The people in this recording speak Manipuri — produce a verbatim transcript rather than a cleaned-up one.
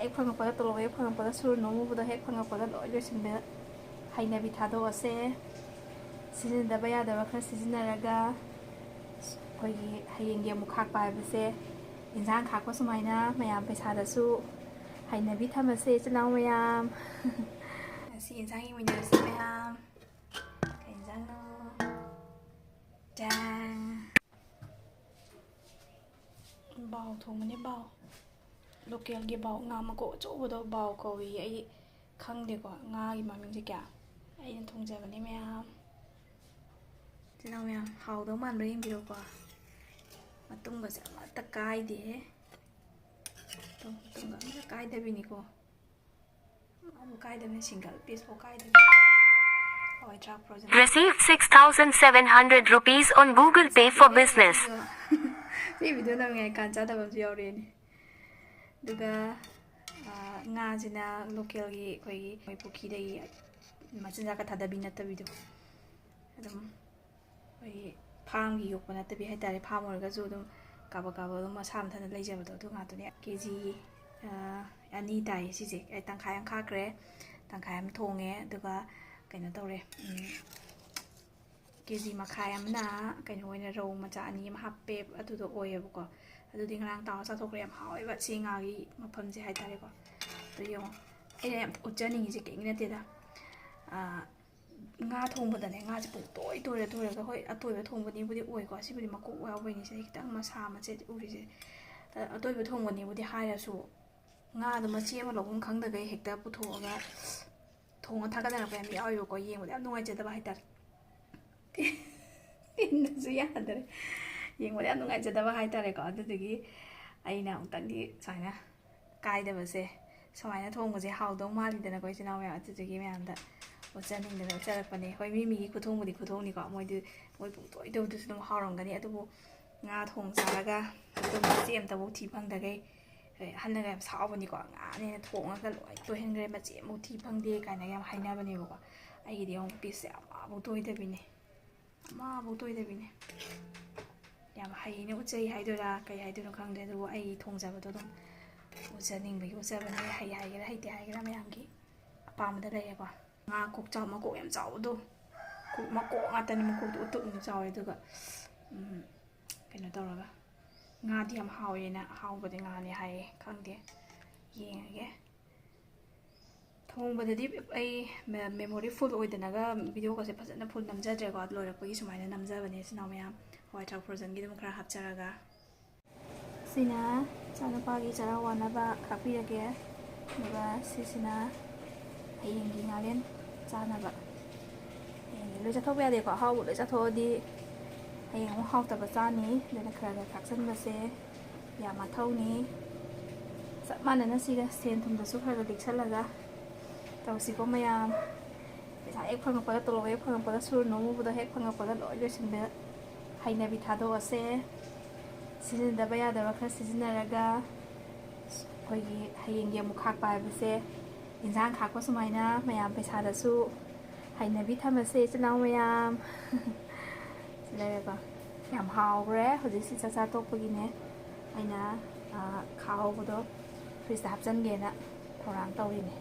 ꯍꯦꯛ ꯐꯪꯉꯛꯄꯒ, ꯇꯣꯂꯣꯞ ꯍꯦꯛ ꯐꯪꯉꯛꯄꯒ ꯁꯨꯔꯨ ꯅꯣꯝꯃꯨꯕꯗꯣ ꯍꯦꯛ ꯐꯪꯉꯛꯄꯒ ꯂꯣꯏ ꯂꯣꯏꯁꯤꯟꯕ ꯍꯩꯅꯕꯤ ꯊꯥꯗꯣꯛꯑꯁꯦ꯫ ꯁꯤꯖꯤꯟꯅꯗꯕ ꯌꯥꯗꯕ ꯈꯔ ꯁꯤꯖꯤꯟꯅꯔꯒ ꯑꯩꯈꯣꯏꯒꯤ ꯍꯌꯦꯡꯒꯤ ꯑꯃꯨꯛ ꯈꯥꯛꯄ ꯍꯥꯏꯕꯁꯦ, ꯏꯟꯁꯥꯡ ꯈꯥꯛꯄ ꯁꯨꯃꯥꯏꯅ ꯃꯌꯥꯝ ꯄꯩꯁꯥꯗꯁꯨ ꯍꯩꯅꯕꯤ ꯊꯝꯃꯁꯦ, ꯏꯆꯤꯜ ꯏꯅꯥꯎ ꯃꯌꯥꯝ꯫ ꯉꯁꯤ ꯏꯟꯁꯥꯡ ꯌꯦꯡꯃꯤꯟꯅꯔꯁꯤ ꯃꯌꯥꯝ꯫ ꯀꯩ ꯏꯟꯁꯥꯡꯅꯣ? ꯆꯥꯡ꯫ ꯕꯥꯎ ꯊꯣꯡꯕꯅꯦ, ꯕꯥꯎ꯫ ꯂꯣꯀꯦꯜꯒꯤ ꯕꯥꯎ, ꯉꯥ ꯃꯀꯣꯛ ꯑꯆꯧꯕꯗꯣ ꯕꯥꯎ ꯀꯧꯏ꯫ ꯑꯩ ꯈꯪꯗꯦꯀꯣ ꯉꯥꯒꯤ ꯃꯃꯤꯡꯁꯦ ꯀꯌꯥ꯫ ꯑꯩꯅ ꯊꯣꯡꯖꯕꯅꯦ ꯃꯌꯥꯝ꯫ ꯏꯆꯤꯜ ꯏꯅꯥꯎ ꯃꯌꯥꯝ, ꯍꯥꯎꯗꯧ ꯃꯥꯟꯕ꯭ꯔꯥ ꯌꯦꯡꯕꯤꯔꯣꯀꯣ꯫ ꯃꯇꯨꯝꯒꯁꯦ ꯑꯃꯠꯇ ꯀꯥꯏꯗꯦꯍꯦ꯫ ꯃꯇꯨꯝ, ꯃꯇꯨꯝꯒ ꯑꯃꯠꯇ ꯀꯥꯏꯗꯕꯤꯅꯤꯀꯣ꯫ ꯑꯃꯨꯛ ꯀꯥꯏꯗꯕꯅꯤ, single piece ꯐꯥꯎ ꯀꯥꯏꯗꯕꯅꯤ꯫ ꯍꯋꯥꯏ ꯊ꯭ꯔꯥꯛ frozen꯫ Receive six thousand seven hundred rupees on Google Pay for business. ꯁꯤ video ꯅꯝꯃꯤꯉꯩ ꯀꯥꯟ ꯆꯥꯗꯕ ꯑꯃꯁꯨ ꯌꯥꯎꯔꯦꯅꯦ꯫ ꯑꯗꯨꯒ, ꯑ, ꯉꯥꯁꯤꯅ ꯂꯣꯀꯦꯜꯒꯤ ꯑꯩꯈꯣꯏꯒꯤ ꯃꯣꯏ ꯄꯨꯈ꯭ꯔꯤꯗꯒꯤ ꯃꯆꯤꯟꯖꯥꯛꯀ ꯊꯥꯗꯕꯤ ꯅꯠꯇꯕꯤꯗꯣ꯫ ꯑꯗꯨꯝ ꯑꯩꯈꯣꯏꯒꯤ farmꯒꯤ ꯌꯣꯛꯄ ꯅꯠꯇꯕꯤ ꯍꯥꯏꯇꯥꯔꯦ, farm ꯑꯣꯏꯔꯒꯁꯨ ꯑꯗꯨꯝ ꯀꯥꯕꯛ ꯀꯥꯕꯛ ꯑꯗꯨꯝ ꯃꯁꯥ ꯃꯊꯟꯇ ꯂꯩꯖꯕꯗꯣ, ꯑꯗꯨ ꯉꯥꯛꯇꯅꯦ꯫ ꯀꯦ ꯖꯤ, ꯑ, ꯑꯅꯤ ꯇꯥꯏ ꯁꯤꯁꯦ꯫ ꯑꯩ ꯇꯪꯈꯥꯏ ꯑꯃ ꯈꯥꯛꯈ꯭ꯔꯦ, ꯇꯪꯈꯥꯏ ꯑꯃ ꯊꯣꯡꯉꯦ, ꯑꯗꯨꯒ ꯀꯩꯅꯣ ꯇꯧꯔꯦ, ꯎꯝ, ꯀꯦ ꯖꯤ ꯃꯈꯥꯏ ꯑꯃꯅ ꯀꯩꯅꯣ ꯑꯣꯏꯅ ꯔꯧ ꯃꯆꯥ ꯑꯅꯤ ꯑꯃ ꯍꯥꯞꯄꯦ, ꯑꯗꯨꯗꯣ ꯑꯣꯏꯌꯦꯕꯀꯣ꯫ ꯑꯗꯨꯗꯤ ꯉꯔꯥꯡ ꯇꯥꯎꯔ ꯆꯥꯊꯣꯛꯈ꯭ꯔꯦ, ꯌꯥꯝ ꯍꯥꯎꯋꯦꯕ ꯁꯤ ꯉꯥꯒꯤ ꯃꯐꯝꯁꯦ ꯍꯥꯏꯇꯥꯔꯦꯀꯣ꯫ ꯑꯗꯨ ꯌꯦꯡꯉꯣ, ꯑꯩꯅ ꯌꯥꯝ ꯎꯠꯆꯅꯤꯡꯉꯤꯁꯦ ꯀꯩꯝ ꯅꯠꯇꯦꯗ꯫ ꯑ, ꯉꯥ ꯊꯣꯡꯕꯗꯅꯦ, ꯉꯥꯁꯦ ꯄꯨꯡꯇꯣꯏ ꯇꯣꯏꯔ ꯇꯣꯏꯔꯒ, ꯍꯣꯏ, ꯑꯇꯣꯏꯕ ꯊꯣꯡꯕꯅꯤꯕꯨꯗꯤ ꯑꯣꯏꯀꯣ, ꯁꯤꯕꯨꯗꯤ ꯃꯀꯣꯛ ꯌꯥꯎꯕꯩꯅꯤ, ꯁꯤꯗ ꯈꯤꯇꯪ ꯃꯁꯥ ꯃꯆꯦꯠ ꯎꯔꯤꯁꯦ꯫ ꯑ, ꯑꯇꯣꯏꯕ ꯊꯣꯡꯕꯅꯤꯕꯨꯗꯤ ꯍꯥꯏꯔꯁꯨ, ꯉꯥꯗꯣ ꯃꯆꯦꯠ ꯑꯃ ꯂꯧꯐꯝ ꯈꯪꯗꯈꯩ ꯍꯦꯛꯇ ꯄꯨꯊꯣꯛꯑꯒ ꯊꯣꯡꯉ ꯊꯥꯒꯠꯅꯔꯛꯄ ꯌꯥꯝ ꯌꯥꯎꯋꯦꯕꯀꯣ, ꯌꯦꯡꯕꯗ ꯌꯥꯝ ꯅꯨꯡꯉꯥꯏꯖꯗꯕ ꯍꯥꯏꯇꯥꯔꯦ꯫ ꯏꯟꯅꯁꯨ ꯌꯥꯗꯔꯦ, ꯌꯦꯡꯕꯗ ꯌꯥꯝ ꯅꯨꯡꯉꯥꯏꯖꯗꯕ ꯍꯥꯏꯇꯥꯔꯦꯀꯣ꯫ ꯑꯗꯨꯗꯨꯒꯤ ꯑꯩꯅ ꯑꯃꯨꯛꯇꯪꯗꯤ ꯁꯨꯃꯥꯏꯅ ꯀꯥꯏꯗꯕꯁꯦ, ꯁꯨꯃꯥꯏꯅ ꯊꯣꯡꯕꯁꯦ ꯍꯥꯎꯗꯧ ꯃꯥꯜꯂꯤꯗꯅꯀꯣ, ꯏꯆꯤꯜ ꯏꯅꯥꯎ ꯃꯌꯥꯝ, ꯑꯗꯨꯗꯨꯒꯤ ꯃꯌꯥꯝꯗ ꯎꯠꯆꯅꯤꯡꯗꯅ ꯎꯠꯆꯔꯛꯄꯅꯦ꯫ ꯍꯣꯏ, ꯃꯤ ꯃꯤꯒꯤ ꯈꯨꯊꯣꯡꯕꯨꯗꯤ ꯈꯨꯊꯣꯡꯅꯤꯀꯣ, ꯃꯣꯏꯗꯤ, ꯃꯣꯏ ꯄꯨꯡꯇꯣꯏ ꯇꯧꯕꯗꯨꯁꯨ ꯑꯗꯨꯝ ꯍꯥꯎꯔꯝꯒꯅꯤ, ꯑꯗꯨꯕꯨ ꯉꯥ ꯊꯣꯡ ꯆꯥꯔꯒ ꯑꯗꯨꯝ ꯃꯆꯦꯠ ꯑꯝꯇꯐꯥꯎ ꯊꯤ ꯐꯪꯗꯈꯩ, ꯍꯣꯏ, ꯑꯍꯟꯅꯒ ꯌꯥꯝ ꯁꯥꯎꯕꯅꯤꯀꯣ, "ꯉꯥꯅꯦꯅ ꯊꯣꯡꯉꯒ ꯂꯣꯏ ꯇꯣꯏꯍꯟꯈ꯭ꯔꯦ, ꯃꯆꯦꯠ ꯑꯃꯐꯥꯎ ꯊꯤ ꯐꯪꯗꯦ" ꯀꯥꯏꯅꯒ ꯌꯥꯝ ꯍꯥꯏꯅꯕꯅꯦꯕꯀꯣ꯫ ꯑꯩꯒꯤꯗꯤ ꯑꯃꯨꯛ pieceꯁꯦ ꯑꯃꯐꯥꯎ ꯇꯣꯏꯗꯕꯤꯅꯦ, ꯑꯃꯐꯥꯎ ꯇꯣꯏꯗꯕꯤꯅꯦ꯫ ꯌꯥꯝ ꯍꯩꯅ ꯎꯠꯆꯩ ꯍꯥꯏꯗꯣꯏꯔꯥ ꯀꯩ ꯍꯥꯏꯗꯣꯏꯅꯣ ꯈꯪꯗꯦ, ꯑꯗꯨꯕꯨ ꯑꯩ ꯊꯣꯡꯖꯕꯗꯣ ꯑꯗꯨꯝ ꯎꯠꯆꯅꯤꯡꯕꯒꯤ ꯎꯠꯆꯕꯅꯦ꯫ ꯍꯩ ꯍꯥꯏꯒꯦꯔꯥ ꯍꯩꯇꯦ ꯍꯥꯏꯒꯦꯔꯥ ꯃꯌꯥꯝꯒꯤ ꯑꯄꯥꯝꯕꯗ ꯂꯩꯔꯦꯀꯣ꯫ ꯉꯥ ꯀꯣꯛ ꯆꯥꯎ, ꯃꯀꯣꯛ ꯌꯥꯝ ꯆꯥꯎꯕꯗꯣ, ꯀꯣꯛ ꯃꯀꯣꯛ ꯉꯥꯛꯇꯅꯤ, ꯃꯀꯣꯛꯇꯣ ꯎꯇꯨꯞ ꯑꯃꯨꯛ ꯆꯥꯎꯋꯦ꯫ ꯑꯗꯨꯒ ꯎꯝ, ꯀꯩꯅꯣ ꯇꯧꯔꯒ, ꯉꯥꯗꯤ ꯌꯥꯝ ꯍꯥꯎꯋꯦꯅ, ꯑꯍꯥꯎꯕꯗꯤ ꯉꯥꯅꯤ ꯍꯥꯏꯌꯦ꯫ ꯈꯪꯗꯦ, ꯌꯦꯡꯉꯒꯦ꯫ ꯊꯣꯡꯕꯗꯗꯤ ꯑꯩ ꯃꯦ-, memory full ꯑꯣꯏꯗꯅꯒ videoꯒꯁꯦ ꯐꯖꯅ full ꯅꯝꯖꯗ꯭ꯔꯦꯀꯣ꯫ ꯑꯗꯨ ꯂꯣꯏꯔꯛꯄꯒꯤ ꯁꯨꯃꯥꯏꯅ ꯅꯝꯖꯕꯅꯦ, ꯏꯆꯤꯟ ꯏꯅꯥꯎ ꯃꯌꯥꯝ꯫ ꯍꯋꯥꯏ ꯊ꯭ꯔꯥꯛ frozenꯒꯤꯗꯨꯃ ꯈꯔ ꯍꯥꯞꯆꯔꯒ꯫ ꯁꯤꯅ ꯏꯆꯥꯅꯨꯄꯥꯒꯤ ꯆꯔꯥ ꯋꯥꯅꯕ ꯈꯥꯛꯄꯤꯔꯒꯦ꯫ ꯑꯗꯨꯒ ꯁꯤꯁꯤꯅ ꯍꯌꯦꯡꯒꯤ ꯉꯥꯔꯦꯟ ꯆꯥꯅꯕ꯫ ꯍꯌꯦꯡꯗꯤ ꯂꯣꯏ ꯆꯥꯊꯣꯛꯄ ꯌꯥꯗꯦꯀꯣ, ꯑꯍꯥꯎꯕ ꯂꯣꯏ ꯆꯥꯊꯣꯛꯑꯗꯤ ꯍꯌꯦꯡ ꯑꯃꯨꯛ ꯍꯥꯎꯇꯕ ꯆꯥꯅꯤ꯫ ꯑꯗꯨꯅ ꯈꯔ ꯈꯔ ꯈꯥꯛꯆꯟꯕꯁꯦ ꯌꯥꯝ ꯃꯊꯧꯅꯤ꯫ ꯆꯞ ꯃꯥꯟꯅꯅ ꯁꯤꯒ ꯁꯦꯟ ꯊꯨꯝꯗꯁꯨ ꯈꯔ ꯈꯔ ꯂꯤꯛꯁꯜꯂꯒ ꯇꯧꯁꯤꯀꯣ ꯃꯌꯥꯝ꯫ ꯄꯩꯁꯥ ꯍꯦꯛ ꯐꯪꯉꯛꯄꯒ, ꯇꯣꯂꯣꯞ ꯍꯦꯛ ꯐꯪꯉꯛꯄꯒ, ꯁꯨꯔꯨ ꯅꯣꯝꯃꯨꯕꯗꯣ ꯍꯦꯛ ꯐꯪꯉꯛꯄꯒ ꯂꯣꯏ ꯂꯣꯏꯁꯤꯟꯕ ꯍꯩꯅꯕꯤ ꯊꯥꯗꯣꯛꯑꯁꯦ꯫ ꯁꯤꯖꯤꯟꯅꯗꯕ ꯌꯥꯗꯕ ꯈꯔ ꯁꯤꯖꯤꯟꯅꯔꯒ ꯑꯩꯈꯣꯏꯒꯤ ꯍꯌꯦꯡꯒꯤ ꯑꯃꯨꯛ ꯈꯥꯛꯄ ꯍꯥꯏꯕꯁꯦ, ꯏꯟꯁꯥꯡ ꯈꯥꯛꯄ ꯁꯨꯃꯥꯏꯅ ꯃꯌꯥꯝ ꯄꯩꯁꯥꯗꯁꯨ ꯍꯩꯅꯕꯤ ꯊꯝꯃꯁꯦ, ꯏꯆꯤꯜ ꯏꯅꯥꯎ ꯃꯌꯥꯝ꯫ ꯁꯤ ꯂꯩꯔꯦꯀꯣ꯫ ꯌꯥꯝ ꯍꯥꯎꯈ꯭ꯔꯦ꯫ ꯍꯧꯖꯤꯛꯁꯤ ꯆꯥꯛ ꯆꯥ ꯇꯣꯛꯄꯒꯤꯅꯦ ꯑꯩꯅ, ꯑ, ꯈꯥꯛꯍꯧꯕꯗꯣ fridgeꯇ ꯍꯥꯞꯆꯤꯟꯒꯦꯅ ꯊꯧꯔꯥꯡ ꯇꯧꯔꯤꯅꯦ꯫